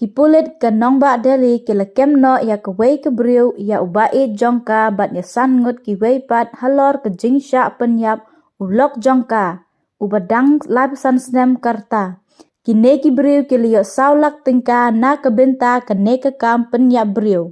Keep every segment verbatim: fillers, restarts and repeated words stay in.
Ki pulit ka nongbah Delhi ki la kem noh ïa kawei ka briew, ïa u ba ïeit jong ka bad ïa san ngut kiwei pat halor ka jingshah pynïap u lok jong ka, uba dang laiphew san snem ka rta. Kine ki briew ki la ïoh saw lak tyngka na ka bynta kane ka kam pynïap briew.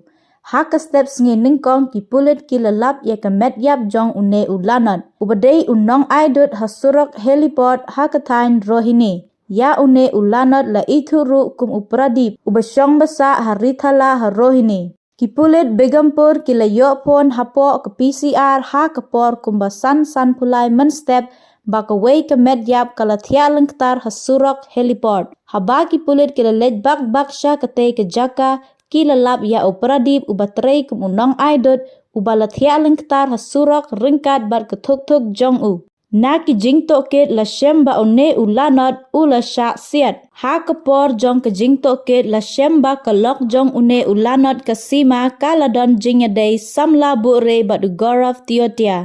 Ha ka step sngi nyngkong ki pulit ki la lap ïa ka met ïap jong une u lanot, uba dei u nongai dud ha surok heliport ha ka thaiñ Rohini. Ïa une u lanot la ithuh ruh kum u Pradip, uba shong ba sah ha Rithala ha Rohini. Ki pulit Begumpur ki la ïoh phone hapoh ka P C R ha ka por kumba san, san phew lai mynstep, ba kawei ka met ïap ka la thiah lyngktar ha surok heliport. Haba ki pulit ki la leit bak bak sha katei ka jaka, ki la lap ïa u Pradip, uba trei kum u nongai dud, uba la thiah lyngktar ha surok ryngkat bad ka thuk thuk jong u. Na ki jingtohkit la shem ba une u lanot u la shah siat. Ha ka por jong ka jingtohkit la shem ba ka lok jong une u lanot ka Sima ka la don jingïadei samla buhrieh bad u Gaurav Teotia,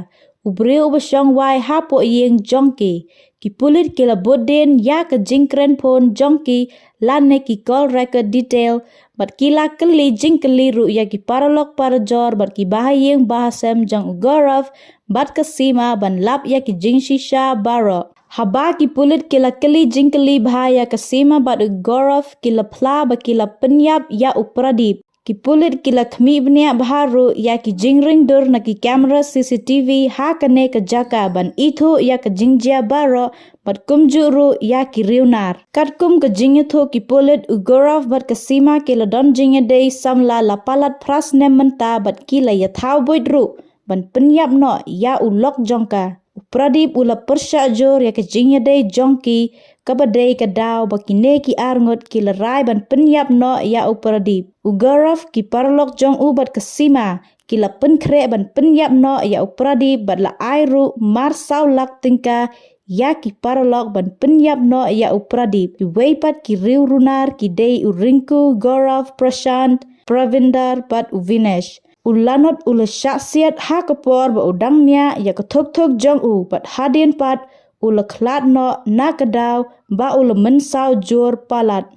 u briew uba shong wai hapoh ïing jong ki. Ki pulit ki la bud dien ïa ka jingkren phone jong ki lane ki call record detail, bad ki la kylli jingkylli ruh ïa ki paralok parajor bad ki bahaïing bahasem jong u Gaurav bad ka Sima ban lap ïa ki jingshisha baroh. Haba ki pulit ki la kylli jingkylli bha ïa ka Sima bad u Gaurav, ki la phla ba ki la pynïap ïa u Pradip. Ki pulit ki la khmih bniah bha ruh ïa ki jingring dur na ki kamera C C T V ha kane ka jaka ban ithuh ïa ka jingjia baroh bad kumjuh ruh ïa ki riewnar. Katkum ka jingïathuh ki pulit, u Gaurav bad ka Sima ki la don jingïadei samla la palat phra snem mynta bad ki la ïathaw buit ruh ban pynïap noh ïa u lok jong ka. U Pradip u la pyrshah jur ïa ka jingïadei jong ki, kaba dei ka daw ba kine ki ar ngut ki la rai ban pynïap noh ïa u Pradip. U Gaurav, ki paralok jong u bad ka Sima ki la pynkhreh ban pynïap noh ïa u Pradip bad la ai ruh mar saw lak tyngka ïa ki paralok ban pynïap noh ïa u Pradip. Kiwei pat ki riew runar ki dei u Rinku, Gaurav, Prashant, Pravinder bad u Vinesh. U lanot u la shah siat ha ka por ba u dang miah ïa ka thuk thuk jong u, bad hadien pat u la khlad noh na ka daw ba u la mynsaw jur palat.